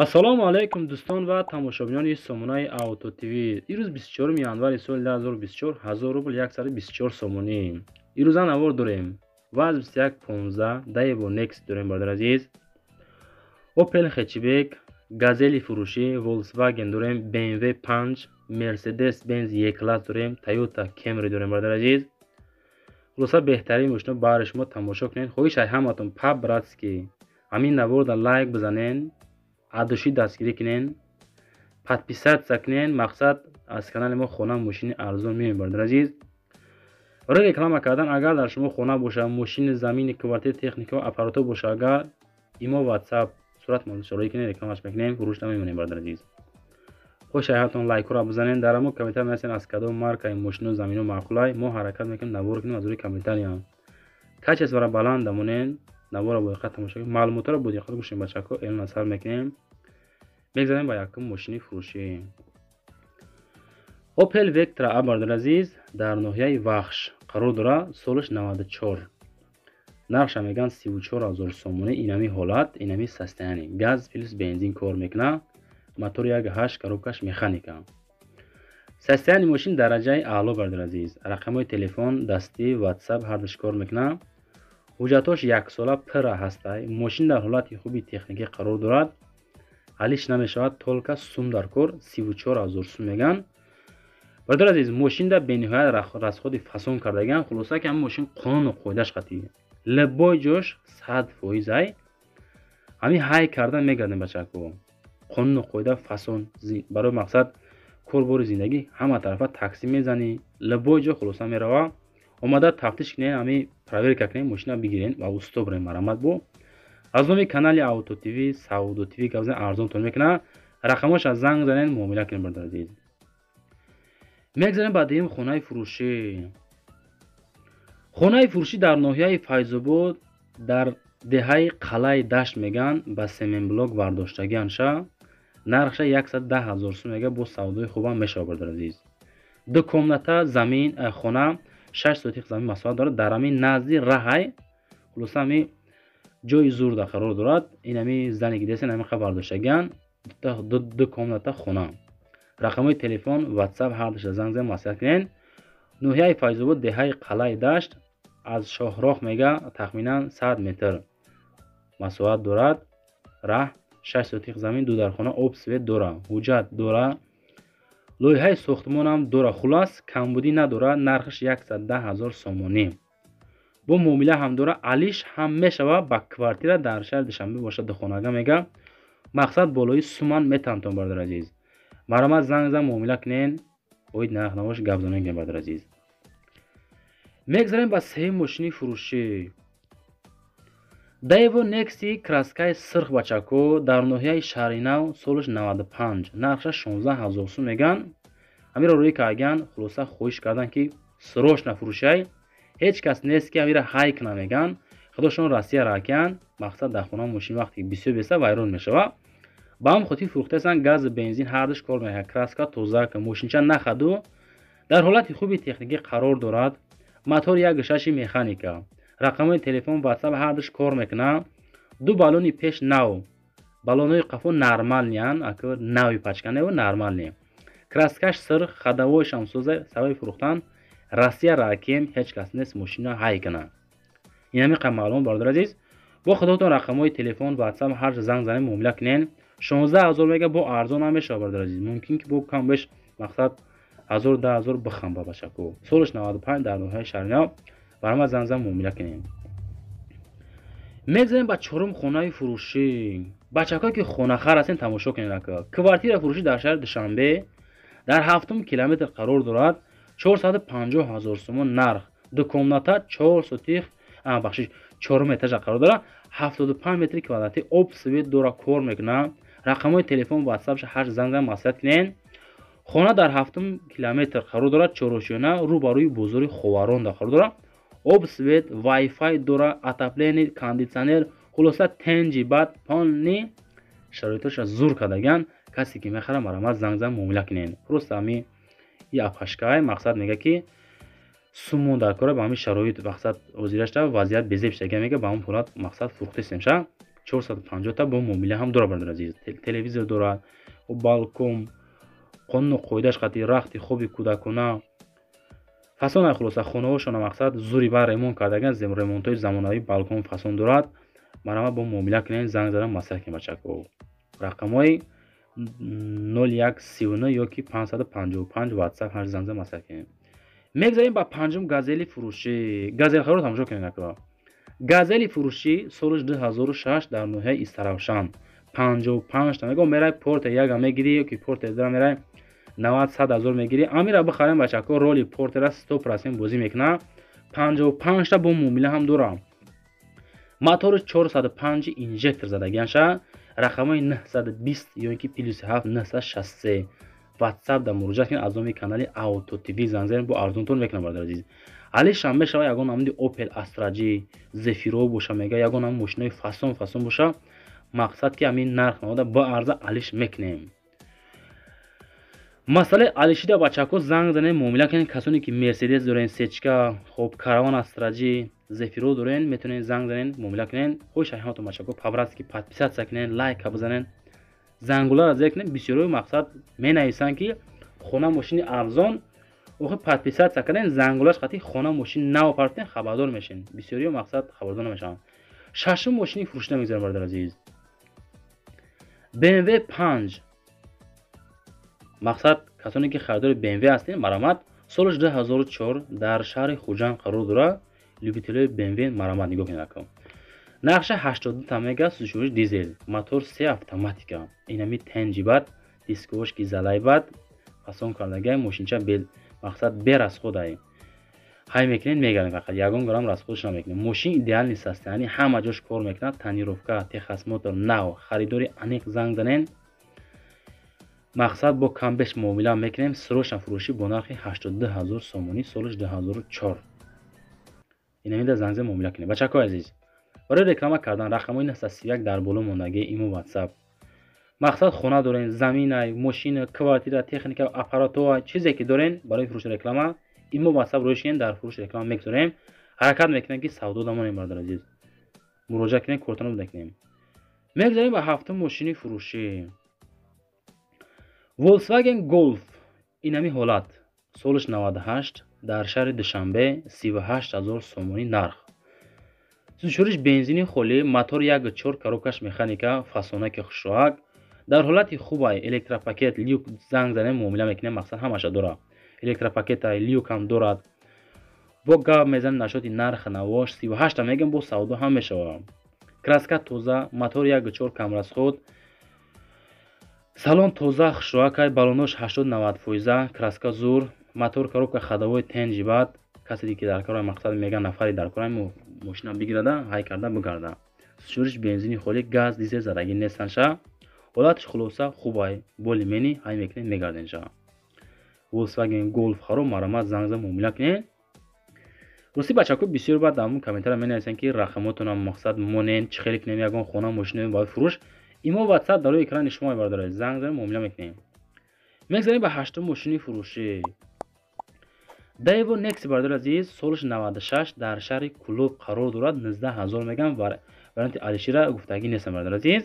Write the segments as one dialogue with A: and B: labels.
A: Ассалому алайкум, дӯстон ва тамошобинони сомонаи Авто ТВ. Ирӯз 24 январи соли 2024, 1000 рубл 124 сомонӣ. Ирӯза навор дорем. ВАЗ 2115, Daewoo Nexia дорем, бародар азиз. Opel Hatchback, Газели фурӯшӣ, Volkswagen дорем, BMW 5, Mercedes Benz E-класс дорем, Toyota Camry дорем, бародар азиз. Хулоса, беҳтарин мошино баҳри шумо, тамошо кунед. Хоҳиш ай ҳаматон, по-братски ҳамин наворда лайк бизанен, от души дастгирӣ кунен, подписаться кунен. Мақсад, аз канали мо хона, мошини арзон меоем, бародар азиз. Барои реклама кардан, агар дар шумо хона боша, мошини, замини, квартира, техника, аппаратҳо боша, агар имо, WhatsApp сурат шороӣ кунен, рекламаш мекунем, фурӯш намемонем, бародар азиз. Хоҳиш ҳаматон лайкҳоро бизанен, дар ҳамо комментар нависен, аз кадом маркаи мошину замино маъқулай. Мо ҳаракат мекунем, навор кунем аз рӯи комментария. Качествора баланд дамонен, наворро бо диққат тамошо кунем, маълумотҳоро бо диққат гӯш кунем, бачаҳо. Эълона сар мекунем, мегзарем ба якум мошини фурӯшӣ. Opel Vectra А, бародар азиз, дар ноҳияи Вахш қарор дорад, солаш 94, нархша мегӯянд 34 000 сомонӣ. Инами ҳолат, инами состояние, газ плюс бензин кор мекунад, мотори 1,8, коробкаш механика. Состояние мошин дараҷаи аъло, бародар азиз. Рақамҳои телефон, дастӣ, WhatsApp ҳардуш кор мекунад. Ҳуҷҷатҳош яксола пурра ҳастай. Мошин дар ҳолати хуби техникӣ қарор дорад, алиш намешавад, только сум дар кор. 34 000 сум мегӯянд, бародар азиз. Мошинда бениҳоят расходи фасон кардагиан. Хулоса, ки ҳамин мошин қонуну қоидаш қатъӣ, любой ҷош 100% ай. Ҳамин ҳай карда мегардем, бачако. Қонуну қоида фасон, барои мақсад, корбори зиндагӣ, ҳама тарафа такси мезанӣ, любой ҷо, хулоса, мерава. Омада тафтиш кунед, ҳами проверка кунед, мошина бигирен ва усто бирен. Марамат бо аз номи канали Авто ТВ, Савдо ТВ гап зан, арзонтон мекунад. Рақамоша занг занен, муомила кунед, бародар азиз. Мегзарем ба дуюм хонаи фурӯшӣ. Хонаи фурӯшӣ дар ноҳияи Файзобод, дар деҳаи Қалъаи Дашт мегӯянд, ба семенблок бардоштагианша. Нархша 110 000 сум мега, бо савдои хубам мешавад, бародар азиз. Ду комната замин, хона 6 сотих замин масоҳат дорад, дар ҳамин назди раҳай. Хулоса, ҳами ҷои зурда қарор дорад. Ин ҳами зане ки десен, ҳамин хабар доштагиан. Ду комната хона, рақамҳои телефон, WhatsApp ҳардуша занг зан, маслиҳат кунед. Ноҳияи Файзобод, деҳаи Қалъаи Дашт, аз шоҳроҳ мега тахминан 100 метр масоҳат дорад раҳ. 6 сотих замин, ду дархона, об, свет дора, ҳуҷҷат дора, лоиҳаи сохтмонам дора. Хулас, камбудӣ надорад. Нархаш 110 000 сомонӣ, бо муомила ҳам дора, алиш ҳам мешавад ба квартира дар шаҳри Душанбе бошад. Духонага мега, мақсад, болои суман метавонтон, бародар азиз. Марамат занг зан, муомила кунен, оид нархнавош гап занон кунен, бародар азиз. Мегзарем ба сеюм мошини фурӯшӣ. Daewoo Nexia, краскаи сирх, бачако, дар ноҳияи Шаҳринав, солаш 95, нархша 16 000 сум мегӯянд. Ҳамиро рӯй кардагиан. Хулоса, хоҳиш карданд, ки срочно фурӯшай, ҳеҷ кас нест, ки ҳамира ҳай кунад, мегӯянд. Худошон Россия ракиянд. Мақсад, дар хона мошин вақте бисёр беста, вайрон мешавад, ба ҳам хотир фурӯхтаистанд. Газу бензин ҳардуш кор мекунад, краска тоза, мошинча нахаду дар ҳолати хуби техникӣ қарор дорад, мотор 1,6 механика, рақамҳои телефон, WhatsApp ҳардуш кор мекунад. Ду баллони пеш нав, баллонҳои қафо нормальныянд, нави пачканеву нормальный, краскаш сирх, ходовойшам соза. Сабаби фурӯхтан: Россия ракем, ҳеҷ кас нест мошина ҳай кунад. Ин ҳамин қадр маълумот, бародар азиз. Бо худотон рақамҳои телефон, WhatsApp ҳар ҷо занг занед, муомила кунед. 16 000 мега, бо арзон ҳам мешавад, бародар азиз. Мумкин ки бо кам беш, мақсад, ҳазор, 10 000 бихам ба бачако. Солаш 95, дар ноҳияи Шаҳринав. Барама занг зан, муомила кунем. Мегзарем ба чорум хонаи фурӯшӣ. Бачакое ки хонахар ҳастен, тамошо кунед, ака. Квартира фурӯшӣ дар шаҳри Душанбе, дар ҳафтум километр қарор дорад, 450 000 сомон нарх. Ду комната, 4 сотих, бахшиш, чорум этажа қарор дорад, 75 метри квадратӣ, об, свет дора, кор мекунад. Рақамҳои телефон, ватсапша ҳар занг зан, маслиҳат кунед. Хона дар ҳафтум километр қарор дорад, чорушёна, рӯ ба рӯи бозори Ховаронда қарор дорад. Об, свет, вайфай дора, отопление, кондитсионер. Хулоса, тенҷи бад полный шароитоша зур кардагиан. Касе ки мехарад, марамат занг зан, муомила кунед. Просто ҳами и апашкай, мақсад, мега, ки сумон дар кора, ба ҳамин шароит, мақсад, ҳозирашта вазъият безеб шудагиан, мега, ба ҳамон ҳолат, мақсад, фурӯхтесем ша. 450 та бо муомила ҳам дорад, бародари азиз. Телевизор дорад, балкон, қонуну қоидааш қати рахти хоби кӯдакона. Фасон хулоса хонаҳошона мақсад зури бар ремонт кардаган, ремонтҳои замонавӣ, балкон фасон дорад. Марҳамат бо муомила кунед, занг задан маслиҳат кунед бачако. Рақамҳои 0139 ёки 555 WhatsApp ҳар занг задан маслиҳат кунед. Мегзарем ба панҷум газели фурӯшӣ. Газелхаро тамошо кунед нако. Газели фурӯшӣ соли 2006 дар ноҳияи Истаравшан. 55 та мегӯям мерай порта яга мегирӣ ёки порта дара мерай 90-100 ҳазор мегирӣ. Амира бихарем бачако, роли портера 100% бозӣ мекунад. 55 та бо муомила ҳам дорам. Мотори 405 инжектор задагианша, рақамҳои 920 ё ки плюс 7 963. WhatsApp да муроҷиат кунед, аз номи канали Auto TV занг занед, бо арзонтон мекунам бародари азиз. Али шанбе шава ягон намуди Opel Astra G, Zafiro боша мега, ягон намуди мошинои фасон фасон боша, мақсад ки ҳамин нарх навода ба арза алиш мекунем. Масъалаи алишида бачако занг занед, муомила кунед. Касоне ки Mercedes дорен, сечка, хоб Караван Astra G, Zafiro дорен, метавонед занг занед, муомила кунед. Хоҳиш ҳаматон бачако по-братски подписаться кунед, лайка бизанед, зангуларо зер кунед. Бисёриҳо мақсад менависанд ки хона мошини арзон, охир подписаться кунед, зангулаш қати хона мошини нав партен, хабардор мешин. Бисёриҳо мақсад хабардор намешаванд. Шашум мошини фурӯшида мегузарем бародари азиз. BMW 5. Мақсад касоне ки харидори BMW ҳастед, марҳамат, соли 2004 дар шаҳри Хуҷанд қарор дорад. Любителои BMW марҳамат нигоҳ кунед акам. Нақша 82 та мега, сӯзишвориш дизел, мотор 3 автоматика. Инами тенҷи бад, дисковаш ки залай бад, фасон кардагай, мошинча мақсад берасходай. Ҳай мекунед, мегарем фақат, ягон грамм расходш намекунед. Мошин идеальный состояние, ҳама ҷош кор мекунад, тонировка, техосмотр нав, харидори аниқ занг занед. Мақсад бо камбеш муомила мекунем, срочно фурӯшӣ бо нархи 82 ҳазор сомонӣ, солиш 2004. Инамида занг зан муомила кунед. Бачакои азиз, барои реклама кардан рақамҳои 931 дар боло мондагии имо WhatsApp. Мақсад хона дорен, замина, мошина, квартира, техника, аппаратура, чизе ки дорен барои фурӯши реклама, имо WhatsApp рӯй шинед, дар фурӯши реклама мегузорем. Ҳаракат мекунем ки савдо дамонем бародари азиз. Муроҷиат кунед, кортонро бинакунем. Мегузарем ба ҳафтум мошини фурӯшӣ. Volkswagen Golf инами ҳолат, солиш 98 дар шаҳри Душанбе 38 ҳазор сомонӣ нарх. Сӯзишвориш бензини холӣ, мотор 1.4, коробкаш механика, фасонаки хушроак, дар ҳолати хубай, электропакет, люк, занг занем муомила мекунем, мақсад ҳамаша дорад. Электропакетай, люк ҳам дорад. Бо гап мезанем нашоти нарх навош, 38 та мегӯям, бо савдо ҳам мешавад. Краска тоза, мотор 1.4 камрасход, салон тоза хушроакай, балонош 80-90%, краска зур, мотор коробка ходовой тенҷи бад. Касе ки дар кора мақсад меган нафари дар кора мошина бигирада, ҳай карда бигарда. Сӯзишвориш бензини холӣ, газ, дизел задагӣ нестанша. Ҳолаташ хулоса хубай, боли мени ҳай мекунед мегарденша. Volkswagen Golf харо марҳамат занг зан муомила кунед. Рости бачако бисёр баъд дар ҳамон комментария менависанд ки рақамотонам мақсад монен, чӣ хеле кунем ягон хона мошина барои фурӯш. Имо WhatsApp дар рӯи экрани шумо бародаред, занг занед муомила мекунем. Мегзарем ба ҳаштум мошини фурӯшӣ. Daewoo Nexia бародари азиз, солиш 96 дар шаҳри Кулоб қарор дорад, 19 ҳазор мегам, варианти алишира гуфтагӣ нестам бародари азиз.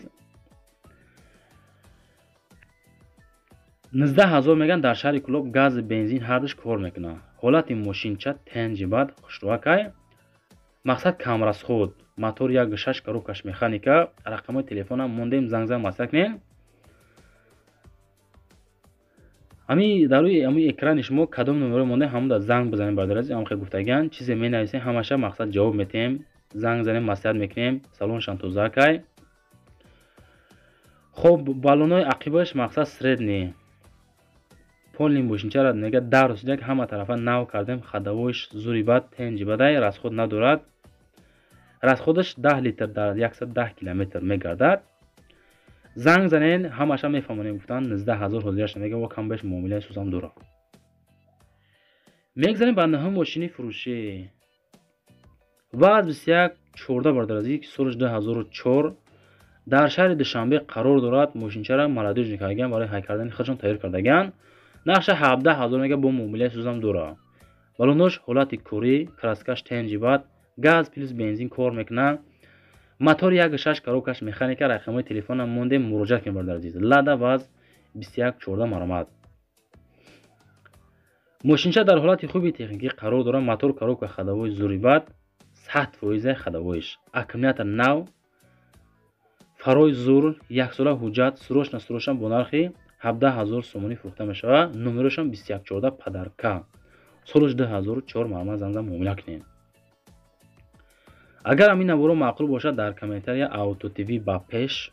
A: 19 ҳазор меган, дар шаҳри Кулоб газ, бензин ҳардуш кор мекунад. Ҳолати мошинча тенҷи бад, хушрӯакай, мақсад камрасход, мотор 1.6, коробкаш механика, рақамҳои телефонам мондем, занг зан маслиҳат кунед. Ҳами дар рӯи ҳамин экрани шумо кадом номеро монда, ҳамонда занг бизанед бародари азиз, ҳам хел гуфтагиан, чизе менависем, ҳамаша мақсад ҷавоб метиҳем, занг занем, маслиҳат мекунем, салоншан тозаакай. Хоб баллонҳои ақибаш мақсад средний. Полный мошинчаро мега дар русидак ҳама тарафа нав кардем, ходовойш зури бад, тенҷи бадай, расход надорад. Расходаш 10 литр дар 110 километр мегардад. Занг занен, ҳамаша мефаҳмонем, гуфтан 19 ҳазор ҳозираш мега, во кам беш муомилаи сӯзам дорад. Мегзарем ба нӯҳум мошини фурӯшӣ. ВАЗ 2114 бародари азиз, ки соли 2004 дар шаҳри Душанбе қарор дорад. Мошинчаро молодежный кардагиан, барои ҳай кардани худшон тайёр кардагиан. Нақша 17 ҳазор мега, бо муомилаи сӯзам дорад. Балонош ҳолати корӣ, краскаш тенҷи бад, газ плюс бензин кор мекунад. Мотор 1.6, коробкаш механика. Рақамҳои телефонам мондем, муроҷиат кунед, бародари азиз. Лада ВАЗ 2114, маромад. Мошинча дар ҳолати хуби техникӣ қарор дорад. Мотор, коробка, ходовой зури бад, 100% ходовойш. Аккумулятор нав, фарои зур, яксола ҳуҷҷат, срочно срочно бо нархи 17 000 сомонӣ фурӯхта мешавад. Номерошам 2114, подарка. Солаш 2004. Марҳамат, занг зада муомила кунед. Агар ҳамин наворо маъқул бошад, дар комментария «Авто ТВ ба пеш»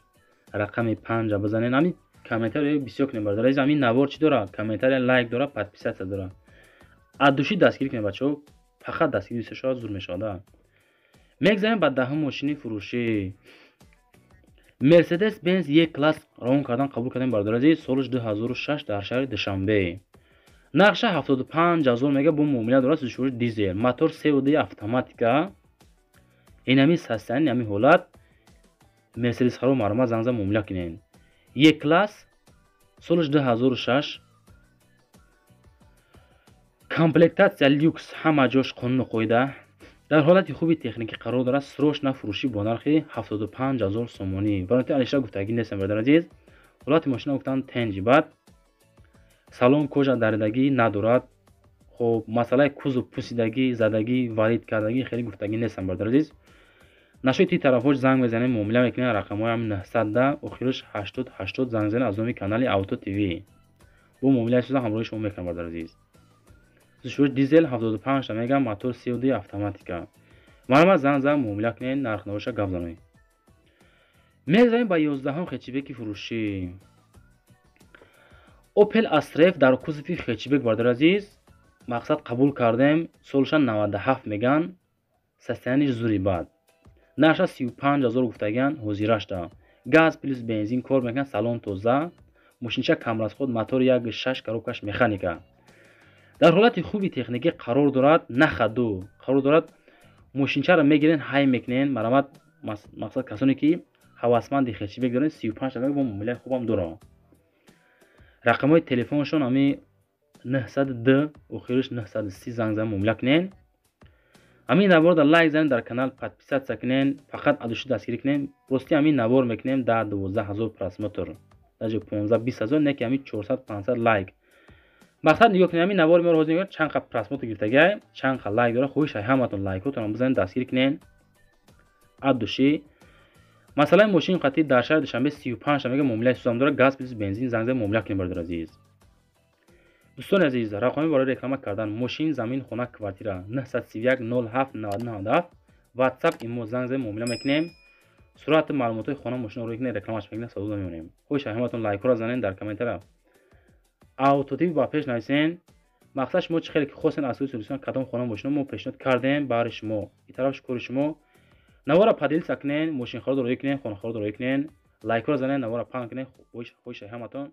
A: рақами панҷа бизанед. Ҳамин комментария бисёр кунед, бародари азиз. Ҳамин навор чӣ дорад? Комментария, лайк дорад, подписаться дорад. Аз души дастгирӣ кунед, бачаҳо. Фақат дастгирӣ бисёр шавад, зур мешавад. Мегзарем ба даҳум мошини фурӯшӣ. Мерседес Бенз Е класс равон кардан қабул кардем, бародари азиз. Солаш 2006, дар шаҳри Душанбе. Нархша 75 000 мега, бо муомила дорад. Сӯзишворӣ дизел, мотор севди, автоматика. Инами состояние, ҳамин ҳолат. Мерседесҳаро марҳамат, занг зада муомила кунед. Е класс, солаш 2006, комплектация люкс, ҳама ҷош қонуну қоида, дар ҳолати хуби техникӣ қарор дорад. Срочно фурӯшӣ бо нархи 75 000 сомонӣ. Барои алиша гуфтагӣ нестам, бародари азиз. Ҳолати мошина гуфтан тенҷи бад, салон кожа даридагӣ надорад. Хоб, масъалаи кузов пусидагӣ, задагӣ, варид кардагӣ хеле гуфтагӣ нестам, бародари азиз. Нашои ти тарафҳош занг мезанем, муомила мекунем. Рақамҳоям 910, охираш 80 80. Занг занем аз номи канали Авто ТВ, бо муомилаи суза ҳамроҳи шумо мекунам, бародари азиз. Сӯзишворӣ дизел, 75 та мегам, мотор севди, автоматика. Марҳамат, занг зада муомила кунед, нархнавоша гап занед. Мегзарем ба 11-ум хэтчбеки фурӯшӣ. Опел Астра Ф дар кузови хэтчбек, бародари азиз. Мақсад, қабул кардем. Солша 97 меган, состояниш зури бад. Нархша 35 000 гуфтагиан, ҳозирашда. Газ плюс бензин кор мекунад, салон тоза, мошинча камрасход, мотори 1.6, коробкаш механика, дар ҳолати хуби техникӣ қарор дорад, на ходу қарор дорад. Мошинчаро мегирен, ҳай мекунен. Марҳамат, мақсад, касоне ки ҳавасманди хэтчбек дорен, 35 бо муомилаи хубам дорад. Рақамҳои телефоншон ҳами 902, охириш 930. Занг зада муомила кунен. Ҳамин наворда лайк занед, дар канал подписаться кунен, фақат аз души дастгирӣ кунен. Рости, ҳамин навор мекунем 10-12 ҳазор просмотр, даже 15-20 ҳазор, не ки ҳамин 400-500 лайк. Мақсад, нигоҳ кунед, ҳамин навори моро ҳозир нигоҳ, чанд қа просмотр гирифтагиай, чанд қа лайк дорад. Хоҳиш ай ҳаматон, лайкҳотонро бизанед, дастгирӣ кунен аз души. Масъалаи мошини қатӣ дар шаҳри Душанбе 35 та мега, муомилаи сузам дорад, газ плюс бензин. Занг зада муомила кунед, бародари азиз. Дӯстони азиз, рақамҳои барои реклама кардан мошин, замин, хона, квартира 931 07 99 97, WhatsApp, имо. Занг зада муомила мекунем. Сурати маълумотҳои хона, мошино рӯй кунед, рекламаш мекунем, савдо мемонем. Хоҳиш ҳаматон, лайкҳоро занед, дар комментария «Авто ТВ ба пеш» нависен. Мақсад, шумо чӣ хеле ки хостен, аз сӯи Суристон кадом хона, мошино мо пешниҳод кардем баҳри шумо. И тараф кори шумо. Навора поделиться кунен, мошинхариро роӣ кунен, хонахариро роӣ кунен, лайкҳоро занед, навора паҳн кунен. Хоҳиш ҳаматон.